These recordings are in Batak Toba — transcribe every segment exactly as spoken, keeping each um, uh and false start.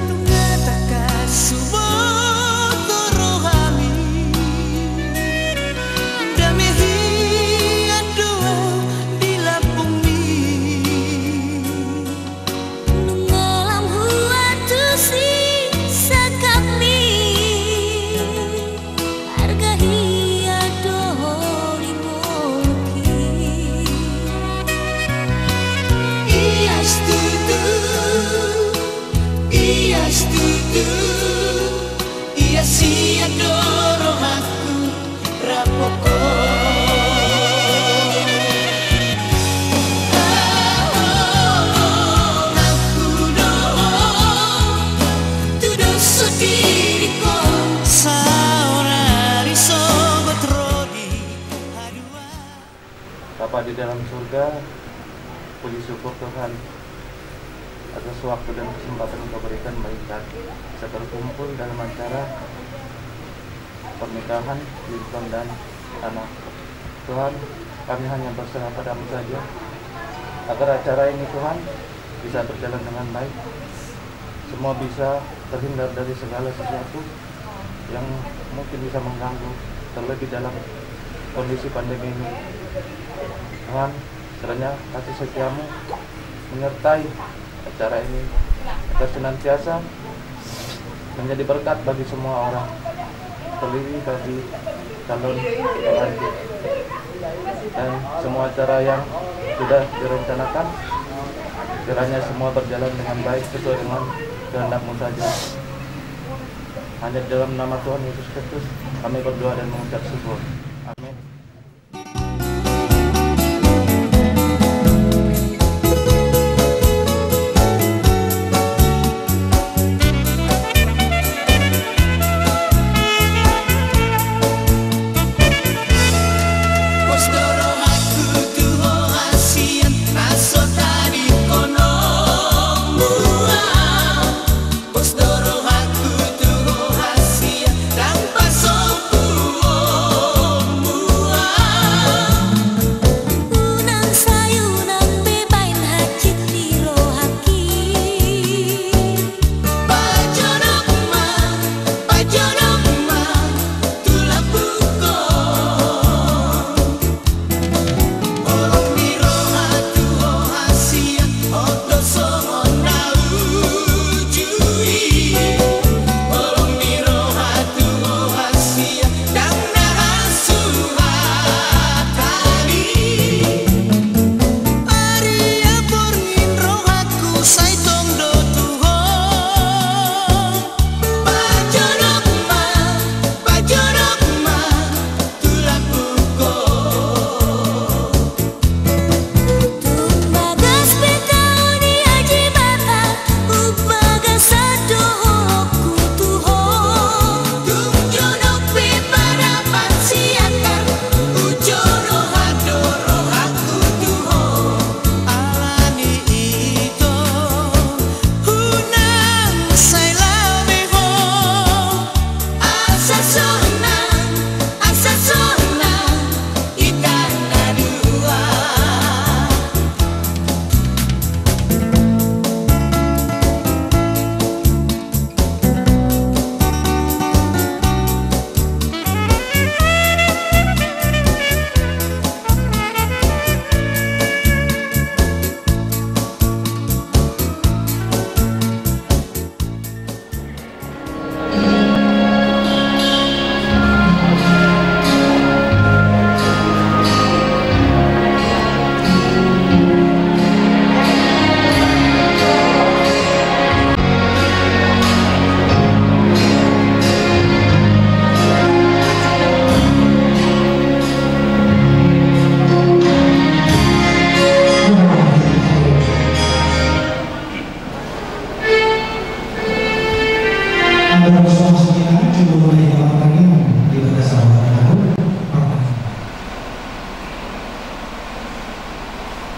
Nunga tangkas huboto rohami, dame hian do di lambungmi. Nunga lam huantusi sangkapmi, arga hian do di ngolungki. Ias tutu, ias tutu, ias hian do rohangku rap ho. Haholonganku do ho tu dosa diringkon, saonari sogot ro di haduan. Bapa di dalam surga, puji syukur Tuhan atas waktu dan kesempatan Engkau berikan bagi kami bisa berkumpul dalam acara pernikahan Linton dan Ana. Tuhan, kami hanya berserah pada-Mu saja, agar acara ini, Tuhan, bisa berjalan dengan baik. Semua bisa terhindar dari segala sesuatu yang mungkin bisa mengganggu, terlebih dalam kondisi pandemi ini. Tuhan, kiranya kasih setia-Mu menyertai acara ini, agar senantiasa menjadi berkat bagi semua orang, terlebih bagi calon pengantin. Dan semua acara yang sudah direncanakan, kiranya semua berjalan dengan baik sesuai dengan kehendak-Mu saja. Hanya di dalam nama Tuhan Yesus Kristus kami berdoa dan mengucap syukur. Amin. Pos do rohangku tu ho hasian, ndang pasombuonmu au. Unang sai unang be baen hansit ni rohangki. Pajonok ma, pajonok ma tu lambungkon. Holong ni roha tu ho hasian, hot do songon na uju i. Holong ni roha tu ho hasian, ndang na hasuhat hali. Ari na borngin rohangku sai tong do tu ho. Pajonok ma, pajonok ma tu lambungkon. Tung bagas pe tao ni ajibata, umbagas do holongku tu ho. Tung jonok pe parapan siatar, ujo roha do rohangku tu ho. Alani i do unang sai lame ho. Asa sonang, asa sonang hita na dua.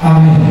Amin.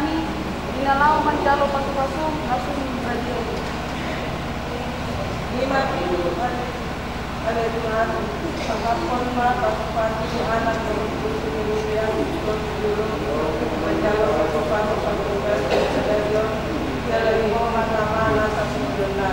Di na laho manjalo pasupasu, langsung badia i. Lima pitu. Ale Tuhan, pasahathon ma pasupasu Anak dohot Boru ni Rupiah, dohot jolo, manjalo pasupasu panggohi sadarion, jala di Ho ma na sasungguhna.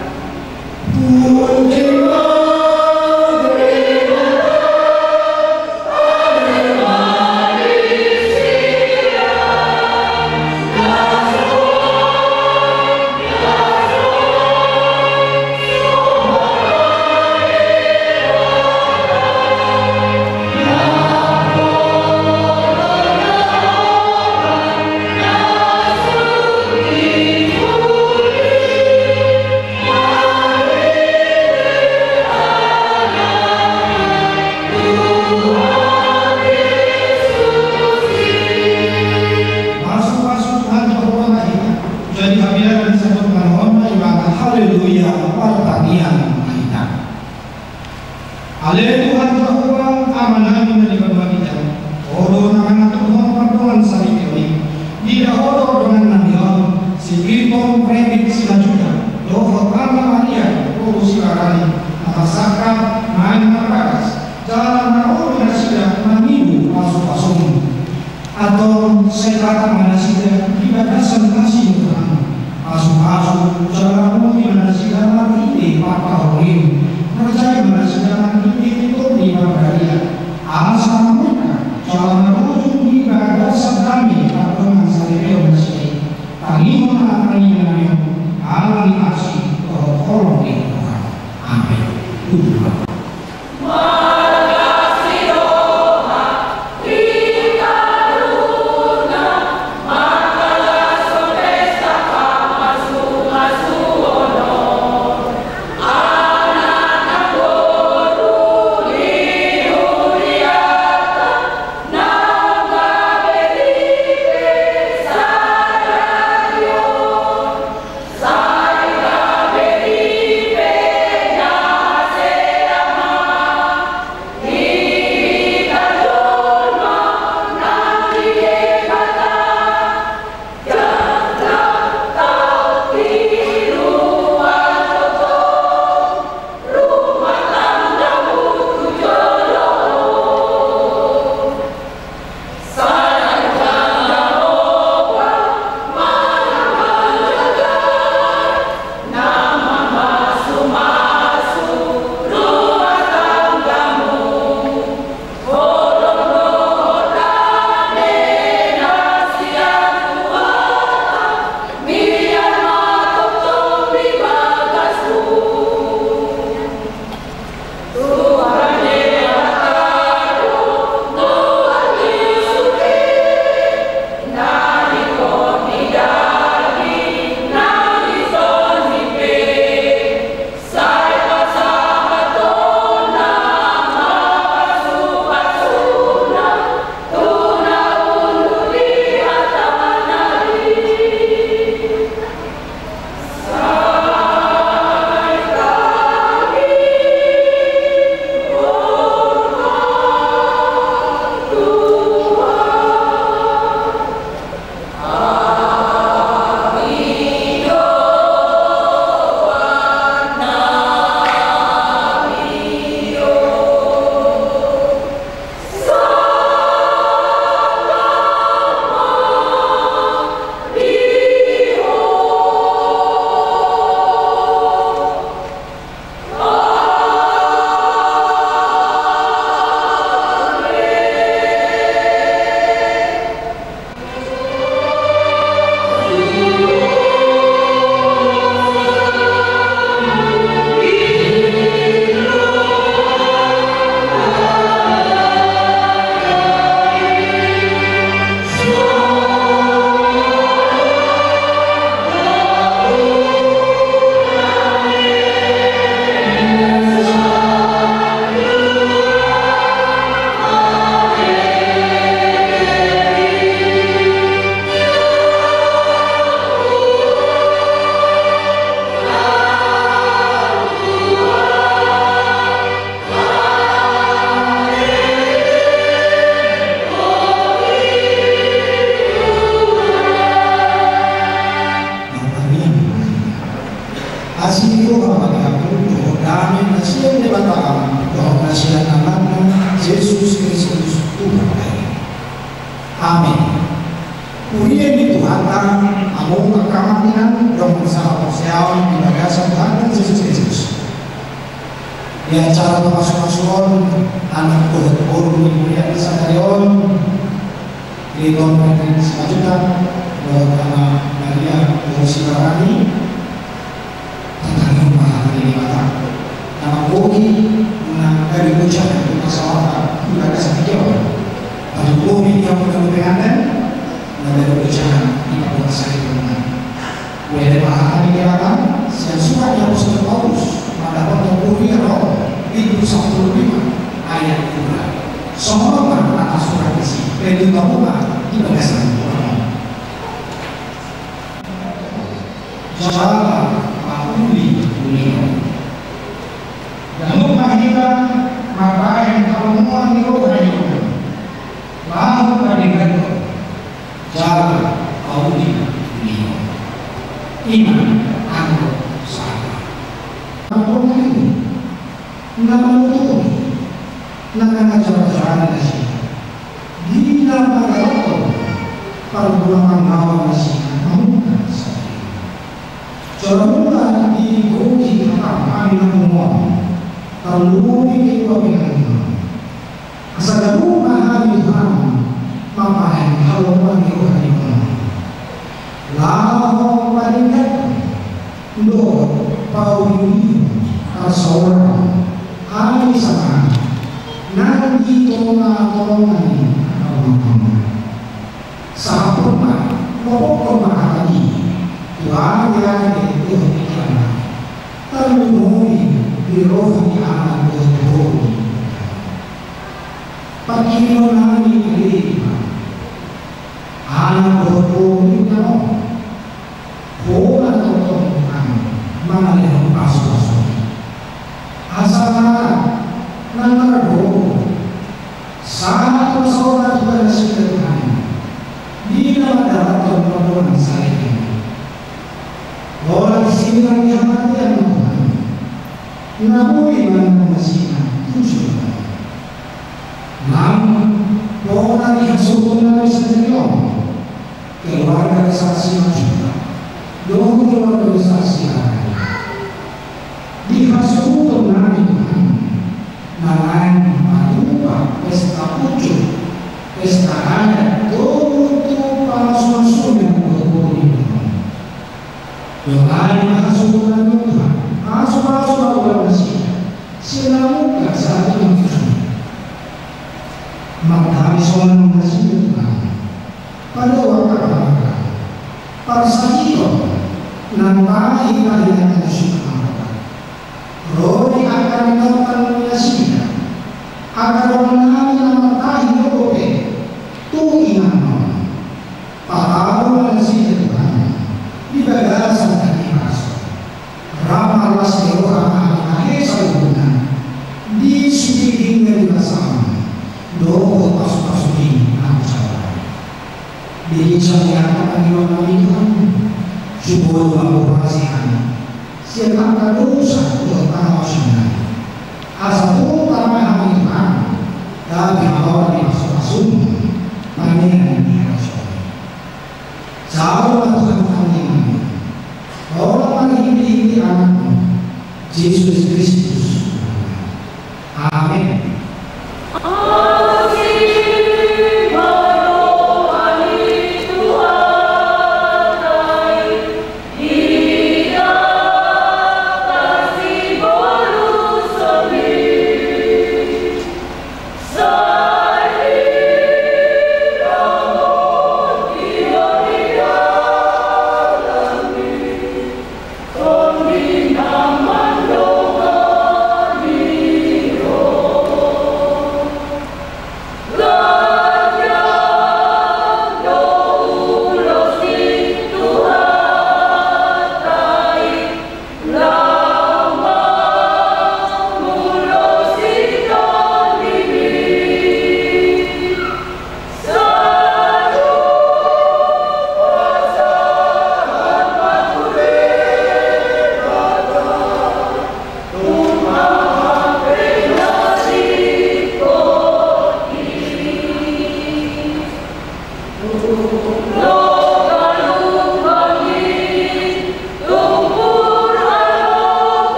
Pasupasu Tuhan Jahowa ma hita. Jadi habiaran satu manohon ma ibana haleluya, martangiang ma hita. Ale Tuhan Jahowa, Amanami na di banua ginjang, Ho do na mangaturhon pardongansaripeon i. Diida Ho do dongan nami on, si Piton Fredrik Simanjuntak, dohot Anna Maria boru Sibarani, na marsangkap naeng marbagas, jala na ro do nasida mangido pasupasum. Antong sai patang ma nasida di bagasan asi ni Tuhan. Pasupasu jala mulihi ma nasida marhite pangkaholongion. Marjai ma nasida marhite Tondi Parbadia. Asa mamungka jala marujung di bagasan dame pardongansaripeon nasida i. Tangihon ma tangiangnami on, ala ni asi dohot holong ni Tuhan. Amen. Tuhan. Amin. Huria ni Tuhanta, hamu angka amang inang dohot sahaporseaon di bagasan Tuhanta Jesus Kristus. Di acara pasu-pasuon anak dohot boru ni huria sadari on, Riton Patrick Simanjuntak dohot Ama Maria Sibarani. Tatangihon ma hata ni Debata na mambohi, na gabe ojahan tu pasaorta di bagasan tingki on. Patuduhon ma di hamu na gabe pengantin, na gabe ojahan di paboa sahit on. Huria ma hata ni Debata sian surat ni apostel Paulus mandapothon huria Rom, bindu sampulu lima, ayat dua. Songon on ma na tarsurat disi, pe di bagasan Tuhan. Jala pauli-ulion. Ganup ma hita mambahen halomoan ni roha ni Tuhan, laho padengganhon jala pauli-ulion. I ma anggo sahata. Anggo na ini na manuturi na mangajar-ajari nasida. Di na mangalangka parbulak na mangawan nasida mamungka sadia. Jala mula di gohi hatangku hami na pungu on, tarlumobi di dua pinanginan. Asa ganup ma hami Tuhan mambahen halomoan ni roha ni Tuhan, laho padengganhon dohot pauli-ulihon parsaoran hami sahat nang di tonga-tonga ni angka dongan. Sahaphon ma, lopokhon ma hata i tu ateate dohot pikiran nami, tarlumobi di roha ni anak dohot boru. Pangkirimon nami ale Tuhan, anak dohot boru ni hita on. Hona tongtong Tuhan mangalehon pasu-pasu i, asa nang margogo sahat tu pasaorta tu nasida Tuhan, di na mandalankon pardongansaripeon. Holan sinirang ni hamatean ma Tuhan, na boi manang nasida tu joloan on. Nang bona ni hasuhuton nami sadari on, keluarga besar Simanjuntak dohot keluarga besar Sibarani, di hasuhuton nami Tuhan, na naeng matupa pesta pucuk, pesta adat, dohot tu pamasu-masu ni angka boru ni Tuhan. Dohot nang hasuhuton nami Tuhan, pasu-pasu ma nasida sian na mungka sahat tu na tusi. Martani songon nasida Tuhan, padohot angka parsahiton na tahi-tahi na tusi. Ro di angka na tahi nasida, angka dongan nami na martahi dope tu inganan on. Pataru ma nasida Tuhan di bagasan hahipason. Rap marlas ni roha ma hami tahe saluhutna di sude dinggan ni basaM dohot pasu-pasu i na hujaha. Di ginjang ni angka pangidoan nami Tuhan, jumolo ma bohasa hami sian angka dosa dohot pangaosan nami, asa tung tama hami Tuhan gabe habaoran ni pasu-pasuM, pangeran ni harajaonMi. Jalo ma Tuhan pangidoan nami, tolong ma hami di AnakMu Jesus Kristus. Amen.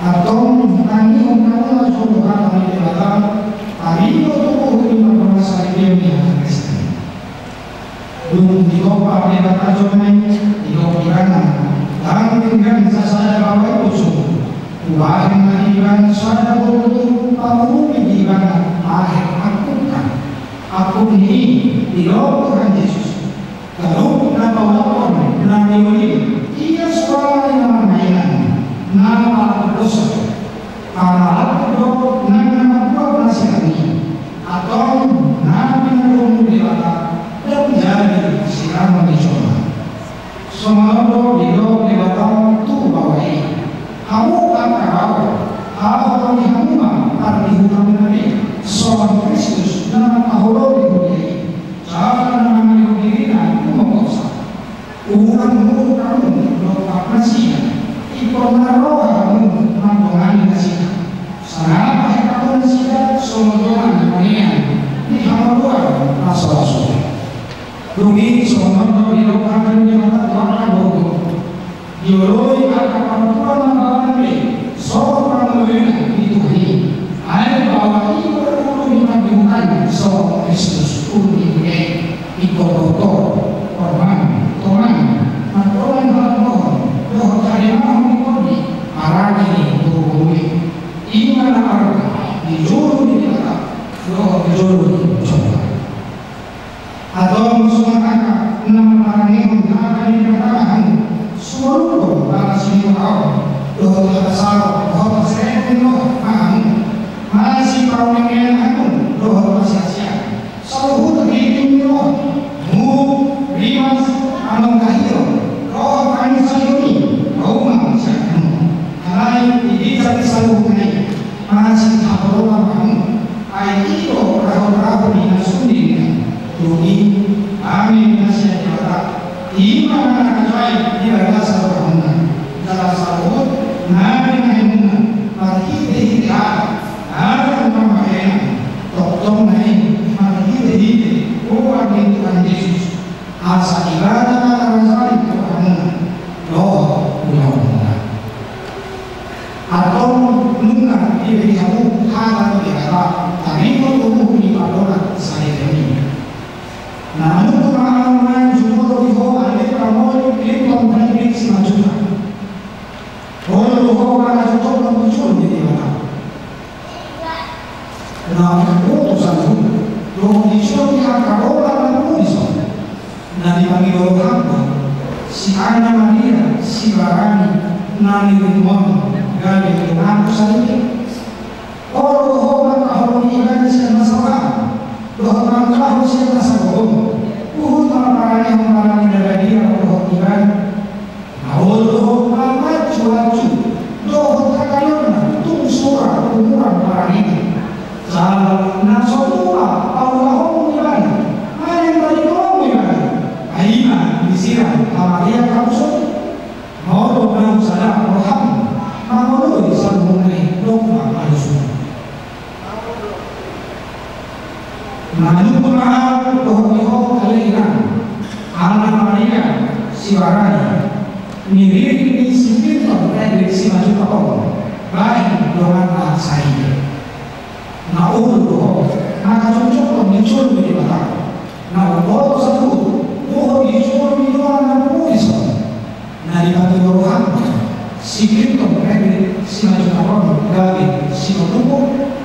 Antong tangihon hamu ma jolo hata ni Debata, taringot tu uhum ni pardongansaripeon ni hata Kristen. Dung ditompa Debata jolma i, didok Ibana, ndang denggan sasada baoa i do sogot. Hubahen ma di ibana sada boru, pangurupi di ibana aek angkupna. Angkup ni i, didok Tuhan Jesus, ganup na paulakhon na niuli, ia soara ni na marmaenan, na mangalap dosa. Mangalap do na mambuat na sirang i. Antong na pinadomu Debata, ndang jadi sirangon ni jolma. Songon on do didok Debata tu baoa i. Hamu angka baoa, haholongi hamu ma pardihutamuna be, songon Kristus na mangkaholongi huria i, jala na mangihut dirina tu mongosa. Unang muruk hamu dompak nasida, ingkon marroha hamu mandongani nasida. Sangapai hamu nasida songon dongan manean ni hangoluan na so ra suda. Dung i songon on do didok hata ni Debata tu angka borngin. Dioloi angka parompuan na baoa be songon pangoloina ni Tuhan i. Ai baoa i do ulu ni pandihutanna songon Kristus ulu ni huria i. Ingkon tortor, hormat, tongan, mandongani haholongon dohot hademahon ni tondi, harani ni boruboru i. I ma na arga di jolo ni Debata dohot di jolo ni jolma. Antong songon angka na mangarangehon hata ni Debata ma hamu, sumolungkol pala siniulaon dohot hata salpu dohot hasirehon ni roha ma hamu, masipaunengean hamu dohot masiasian, saluhut ringgit ni roha, muruk, rimas, amang kahiro, dohot panginsahiro i, pauma sian hamu. Alai di ginjang ni saluhutna i, masihapoloan ma hamu. Ai i do rahorahon ni na sunding i. Dung i, dame na sian Debata, i ma na harajaon di bagasan rohamuna. Jala saluhut na binahenmuna marhitehite hata, hata ni pambahenan, tongtong na i marhitehite goar ni Tuhan Jesus. Asa Ibana ma na manjalo tu rohamuna dohot ulaonmuna. Antong nunga dibereng hamu hata ni Debata taringot tu uhum ni pardongansaripeon i. Na manungkun ma ahu nuaeng jumolo di ho ale pamoli Clinton Frederick Simanjuntak. Olo do ho mangajuthon jolo di Debata. Na umboto saluhut dohot di jolo ni angka dongan na pudi son. Na dipangido roham do si Anna Maria Sibarani na nirimon gabe donganmu saripe. Olo do ho mangkaholongi ibana sian na saoran dohot mangulahon sian na sagogo. Huhut ma paranehon parange na badia dohot ibana. Na olo do ho mangajuaju dohot hagaleonna tung sura umur ni parange i. Jala na so tua paulahonmu ibana, manang tadingolonmu ibana, ai ma disirang hamatean hamu sogot. Molo naung sada roham mangoloi saluhutna i, dok ma alusmu. Manungkun ma ahu dohot di ho ale inang, Anna Maria Sibarani, ni riring ni si Clinton Frederick Simanjuntak on, bahen donganna saripe. Na olo do ho mangajuthon di jolo ni Debata. Na umboto saluhut dohot di jolo ni dongan na pudi son. Na dipangido roham do si Clinton Frederick Simanjuntak on gabe simanjujung.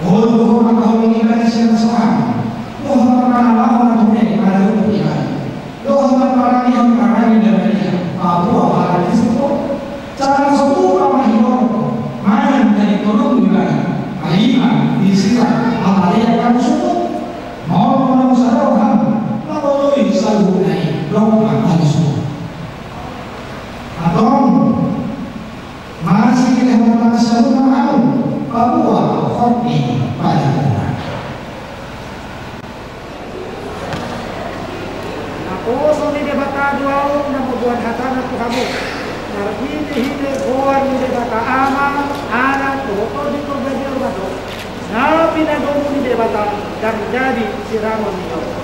Olo do ho mangkaholongi ibana sian na saoran dohot mangalehon na tope ala ni ibana. Dohot paranehon parange na badia paboa halak ni siko. Jala na so tua paulahonmu manang tadingolonmu ibana, ai ma disirang hamatean hamu sogot. Molo naung sada roham mangoloi saluhutna i, dok ma alusmu. Antong mansai dilehon hata ni Debata ma ahu paboa hot ni pajapuran. Naposo ni Debata do ahu na mamboan hatana tu hamu, marhitehite goar ni Debata Ama, Anak dohot Tondi Porbadia, na pinadomu ni Debata, ndang jadi sirangon ni jolma.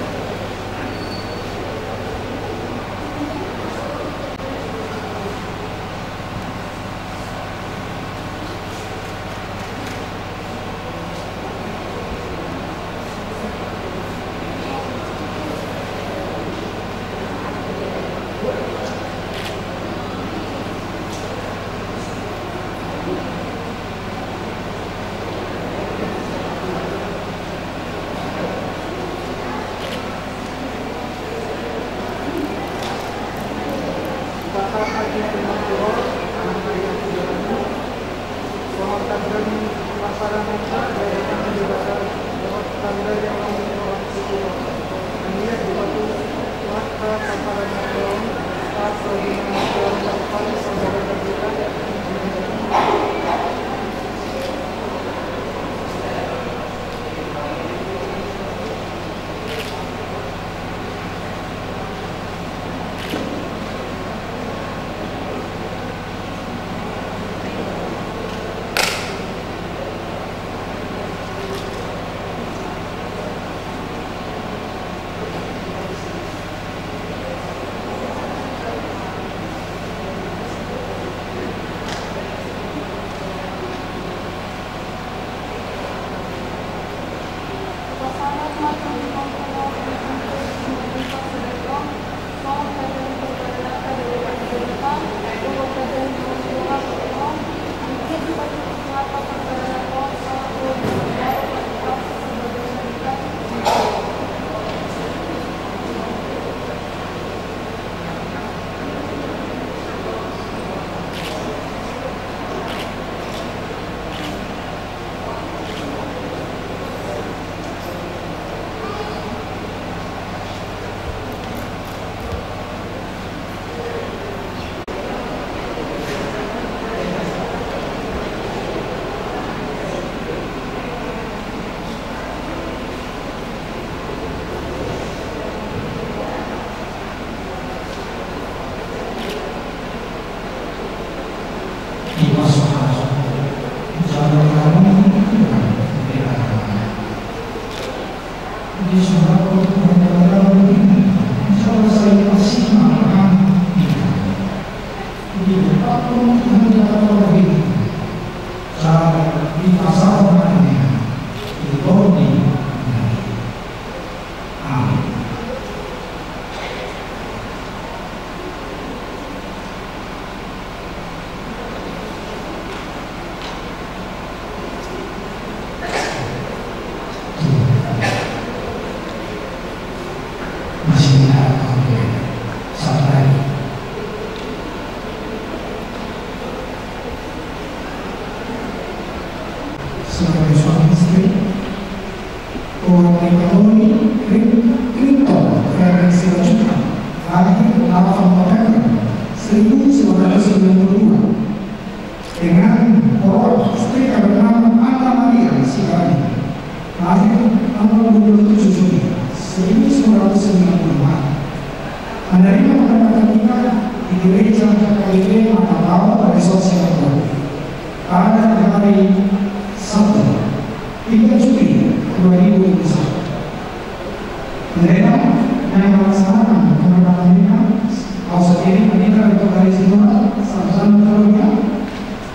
Amen. Sebagai suami istri, Tuan Nikoloni Krim-, Clinton Ferry Silajuta, lahir delapan November seribu sembilan ratus sembilan puluh dua, dengan Tuan Istri Kardinal Anna Maria Sibarani, lahir tanggal dua puluh tujuh Juli seribu sembilan ratus sembilan puluh empat, menerima pendapatan nikah di Gereja K K P Matalau, Resort Simatupang, pada hari Sabtu, tiga Juli dua ribu dua puluh satu. Pendeta yang melaksanakan penghormatan nikah, Ausadirin Pendeta Doktor Hari Sinurat, Sarjana Teologi.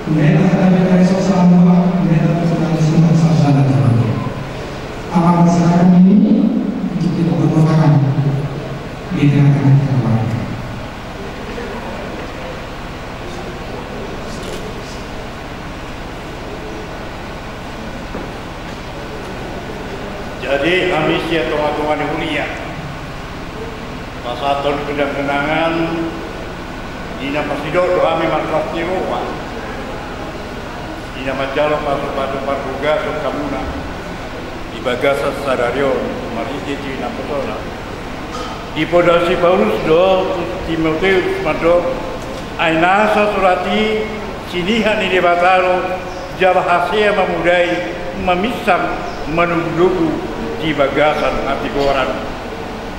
Pendeta H K P P Resort Salamua, Pendeta Doktor Hari Sinurat, Sarjana Teologi. Akan persilakan ini untuk dipergunakan di tengah-tengah keluarga. Jadi hami sian tonga-tonga ni huria, pasahathon hudang genangan, di na pasidok do hami marlas ni roha, di na manjalo pasu-pasu parbagason hamuna di bagasan sadari on, marhite di na posona. Dipoda si Paulus do tu Timoteus mandok, ai nasa surat i sinihan ni Debata do, jala hasea mamodai, maminsang, manogunogu di bagasan hatigoran.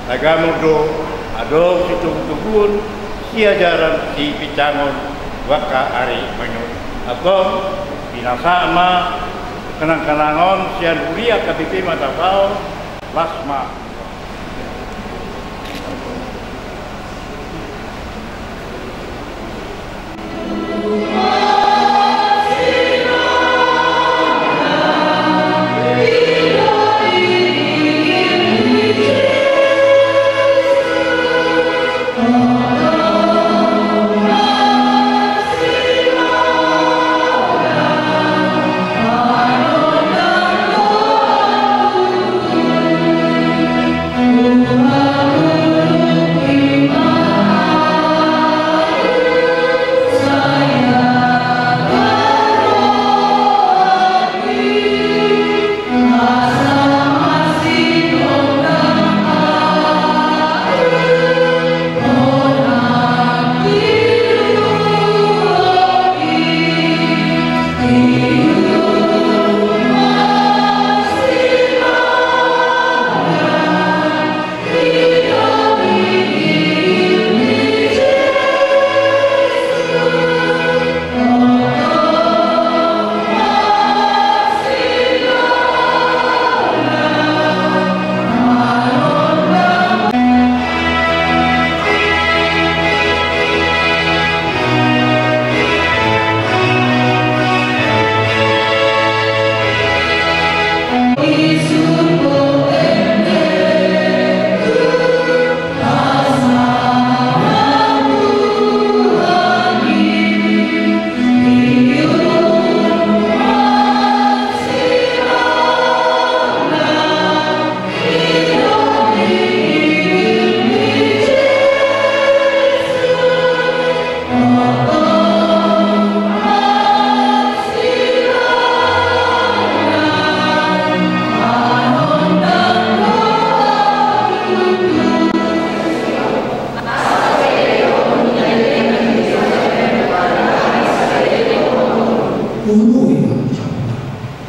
Tagamon do adong sitogutoguon, siajaran, sipintangon, tu angka ari mangihut. Antong, pinasahat ma genang-genang on sian huria K P P Matalau, las ma.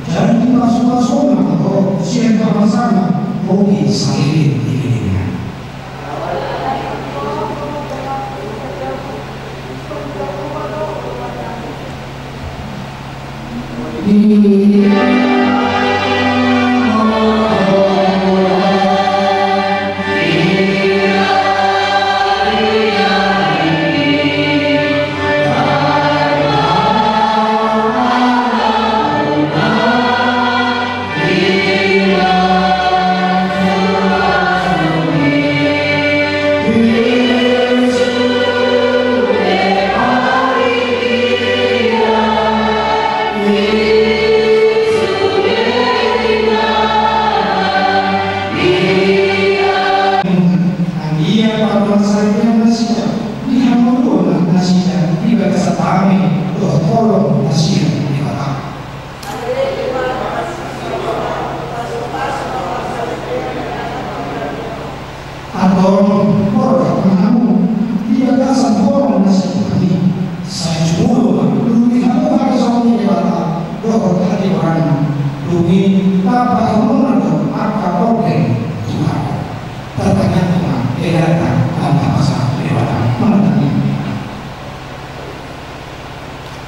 Jadi pasu-pasu ma do sian pamasana, hobi saleleng di lelengna.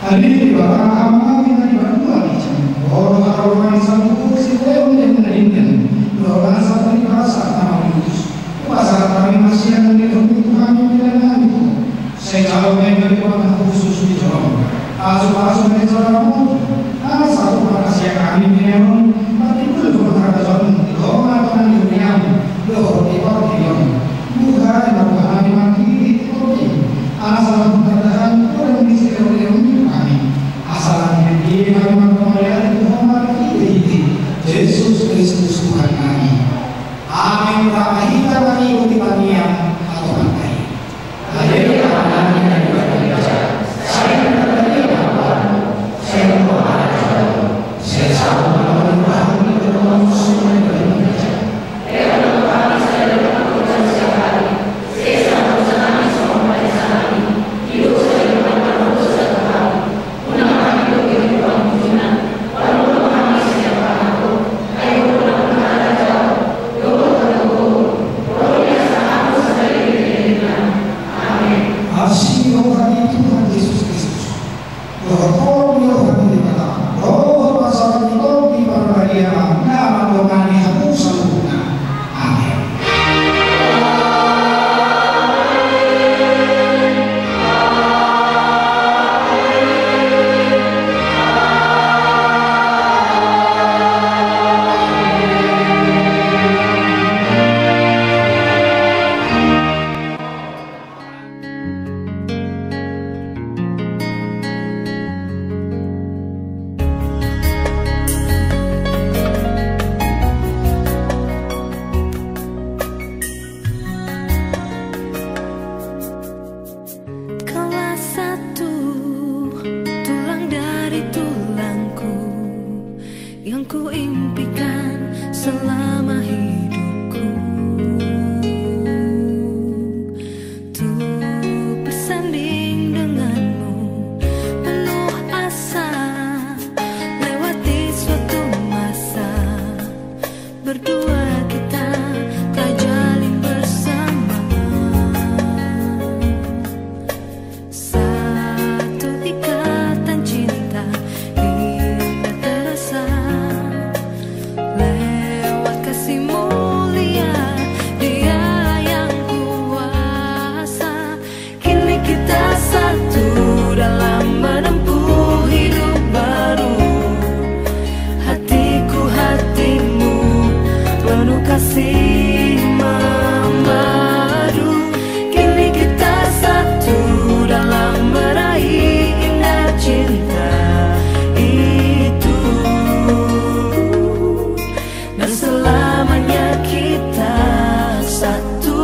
Ale Debata Ama nami na di banua ginjang, Ho do haroroan ni saluhut silehon ni na denggan, dohot nasab ni basa na mamutus. Hupasahat hami ma sian na nilehonmu tu hami pelean nami tu Ho. Sai jalo ma i gabe goar na hushus di jolom. Pasupasu ma i jala na moti, asa huparhasiangi hami pelean on martimbul tu parngarajoanmu di tongatonga ni huriaM dohot di portibi on. Buha ma roha nami marhite di portibi, asa lam martahan godang ni silehonlehonmi tu hami. Asa lam diringkot hami marmauliate tu Ho marhitehite Jesus Kristus Tuhan nami. Amen. Rap ma hita mangihuti tangiang hatonganna i. Asi ni roha ni Tuhan Jesus Kristus, dohot holong ni roha ni Debata, dohot parsaulian ni Tondi Parbadia, na mandongani hamu saluhutna. Amen. Kaulah satu tulang dari tulangku yang kuimpikan selama hidupku, untuk bersanding denganmu, penuh asa lewati suatu masa. Berdua kita telah jalin bersama. Satu ikatan cinta indah terasa lewat kasih mulia Dia yang kuasa. Kini kita satu dalam menempuh hidup baru. Hatiku hatimu penuh kasih memadu. Kini kita satu dalam meraih indah cinta itu. Dan selamanya kita satu.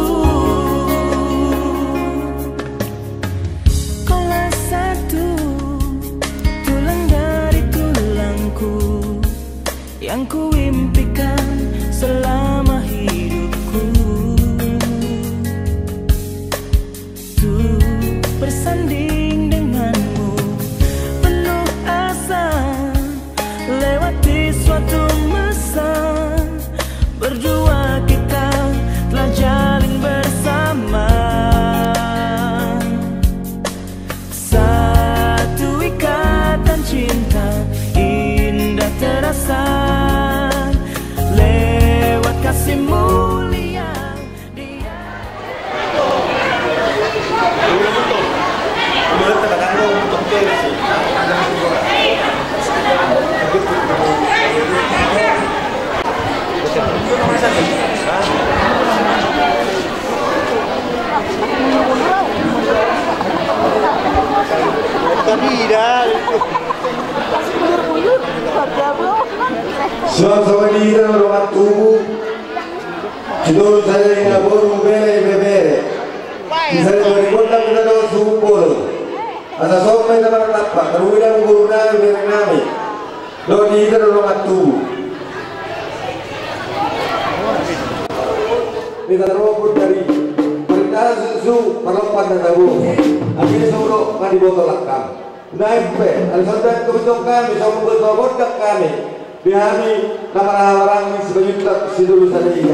Kaulah satu tulang dari tulangku yang kuimpikan selama hidupku. Untuk bersanding denganmu, penuh asa lewati suatu masa. Berdua kita telah jalin bersama. Satu ikatan cinta indah terasa lewat kasih mulia Dia. Suang songon i hita na dongan tubu, sitolu sada ni na boru, bere, ibebere. Di sada ni gondang hita dohot suhut bolon. Asa songon i hita marnampak, marhite boru nami, bere nami. Dohot di hita na dongan tubu. Hita ro pun dari perintah susu, parlompan na tabo. Akhirnya solo, kan di botol lakam. Naeng pe, asa songon i hami, songon i hami, di hami na marhahamaranggi Simanjuntak sitolu sada i.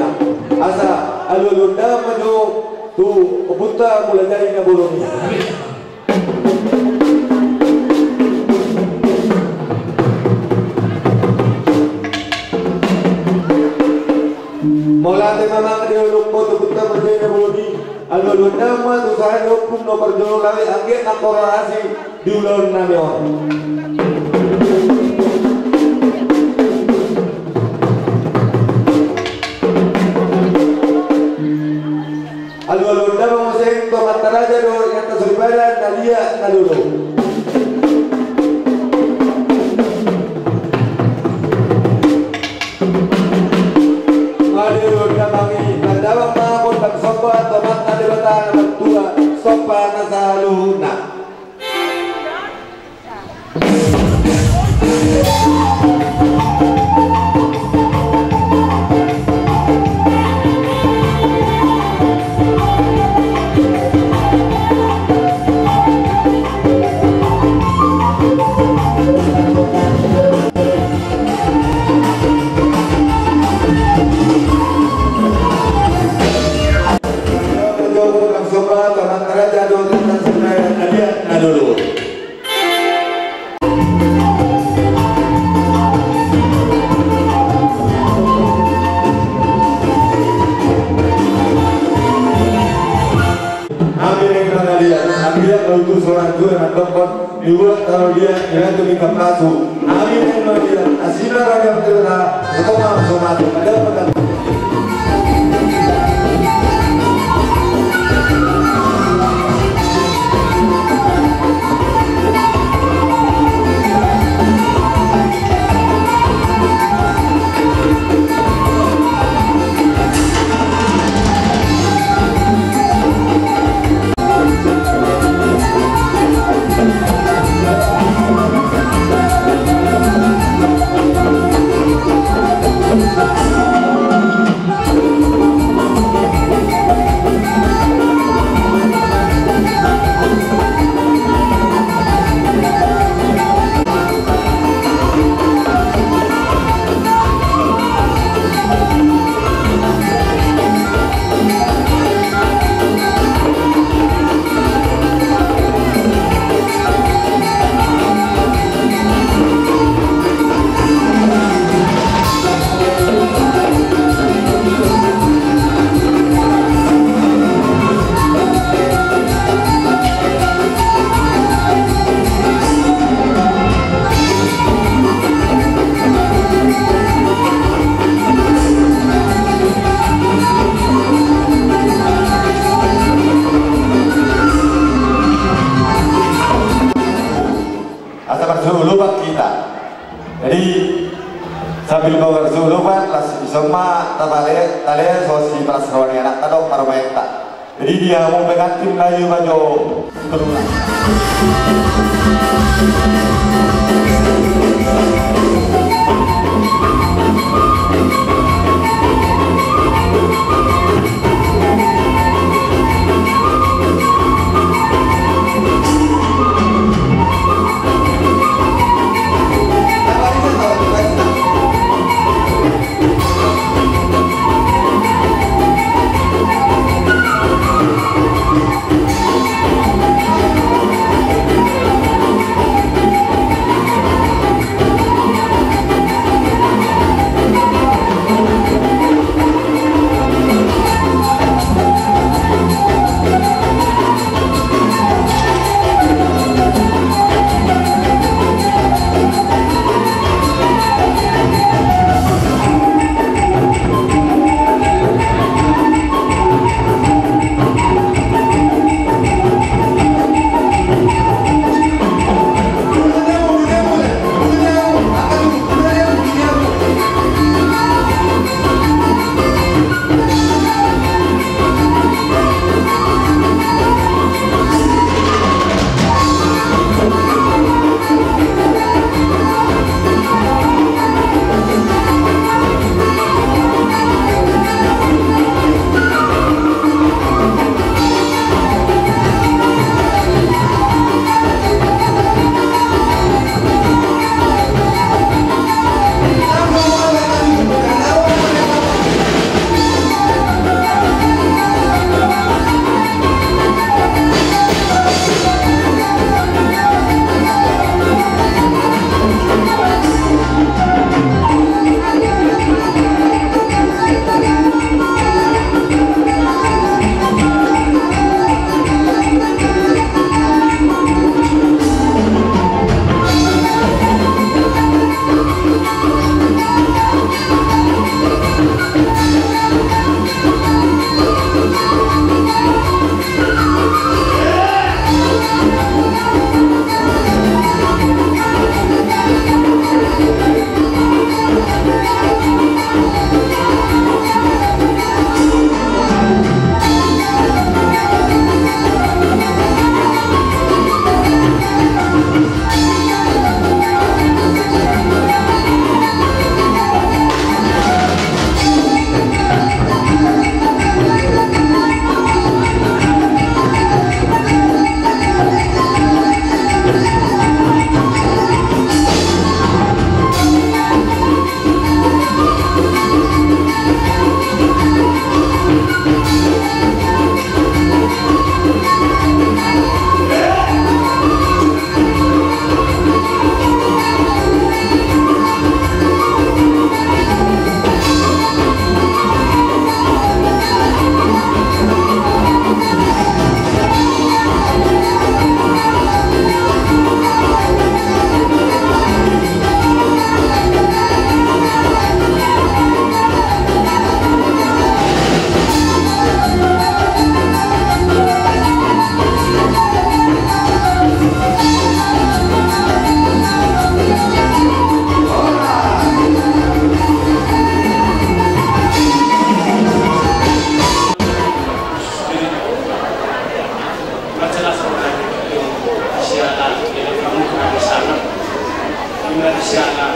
Asa alualuhon damang ma jo tu ompunta Mulajadi na bolon i. Gondang ma tu sahat ompung na parjolo lawet anggiat na korahasi di ulaon nami on. Alualuhon damang muse tu amanta raja dohot inanta soripada na liat na lolo. Alualuhon damang i, tanda ma gondang somba tu amanta Debata na martua, somba na saluhutna. Hami na mangaliat, anggiat ma tutu songon na tutu mandokkon, dibuat tano dia, dibantu pinggan pasu. Hami na mangaliat, asi ma raja merdeka, betul ma songon na tutu, ada apa tak? Asa marjolo hita. Jadi, sambil marjolo hita, las dison ma tatale, tale, songon sipalas roha ni anakta dohot parumaenta. Jadi, di hamu pengantin, layu ma jo. Siala,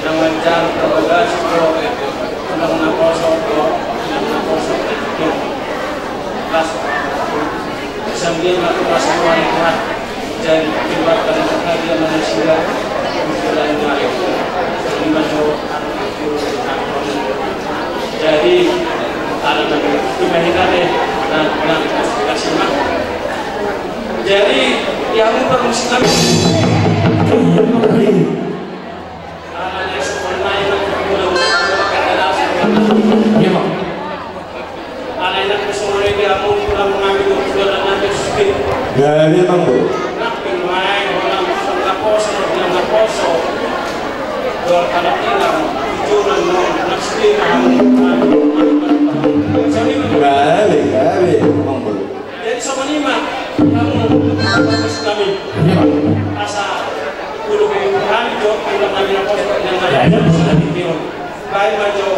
na manjalo parbagason do tulang naposo, tulang naposo. Sambil melakukan semua nikmat dan keluarga dan bahagia manusia. Jadi, ada lagi. Jadi, ya, mempermusik kami. Iya, Bang. Jadi, Bang, Bu. Jadi, Bang, Bu. Jadi, songon i ma, hamu, bagas nami. Asa, ulu, hami jo, ulu, nami, na poso, na, na, baen ma jo.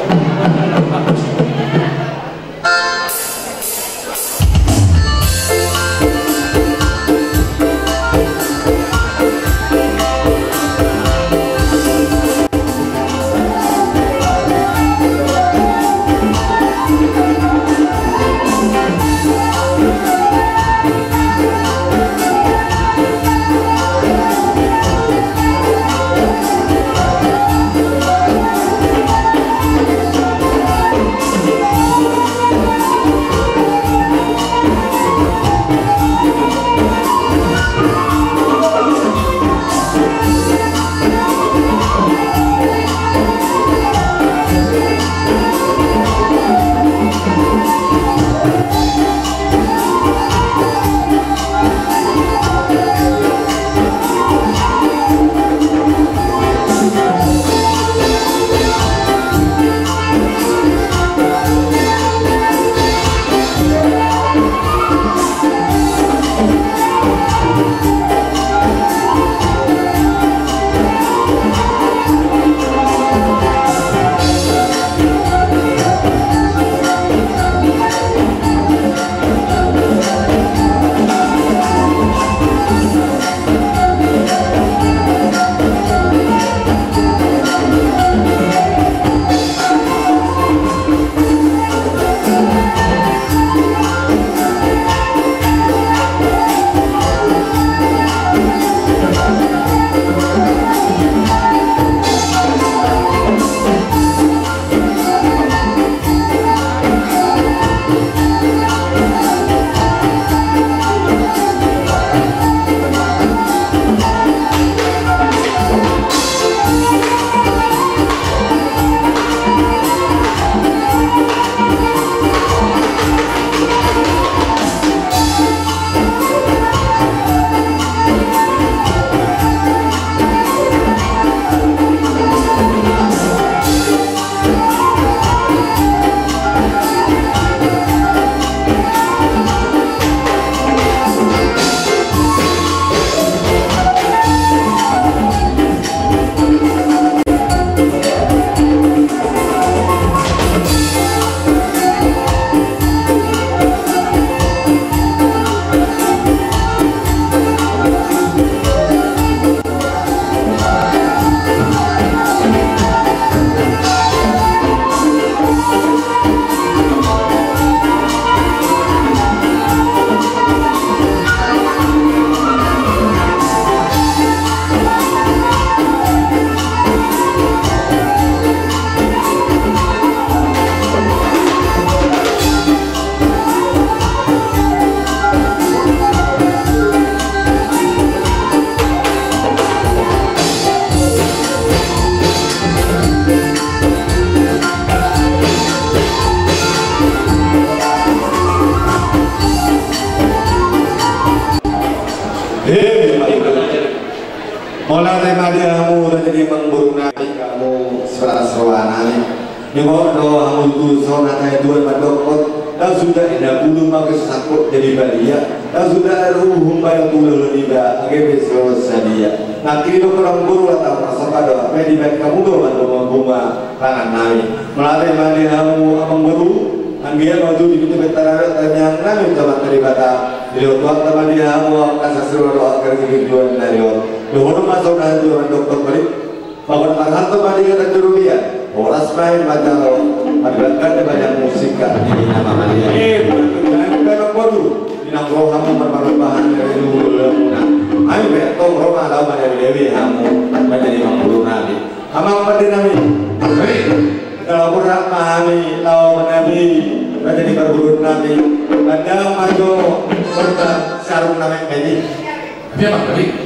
Mauliate ma di hamu raja ni amangboru nami, hamu saroanami. Ninna do hamu tutu songon hata ni natuatua mandokkon: Ndang suda inna bulung mangke so sangkot jadi badia, ndang suda aek uhum baen tu ulaon iba, age pe so sadia. Nangkin do amangboru, laos tangkas ma do, pe dibaen hamu do marbunga-bunga pangan nami. Mauliate ma di hamu amangboru, anggiat ma tutu di pintu pintar adat tangiang nami tu Amanta Debata. Dilehon Tuhanta ma di hamu angka sasro dohot angka rejeki di dua ni ari on. Dohonon ma songon hata ni natuatua mandokkon: Balik Pakuan marhalto ma di kata juru dia. Horas ma i manjalo. Tapi bahkan dia banyak musik kan di nama dia. Eh, bukan, bukan, bukan, bukan. Di nang roha mu marmarubahan dari dulu. Ayo be tong roha lau mana dewi hamu. Menjadi mangguru nami. Amang pande nami. Hei. Kalau kurang pahami lau nami. Menjadi perguru nami. Pandang maju. Serta sarung nami ini. Dia apa tadi?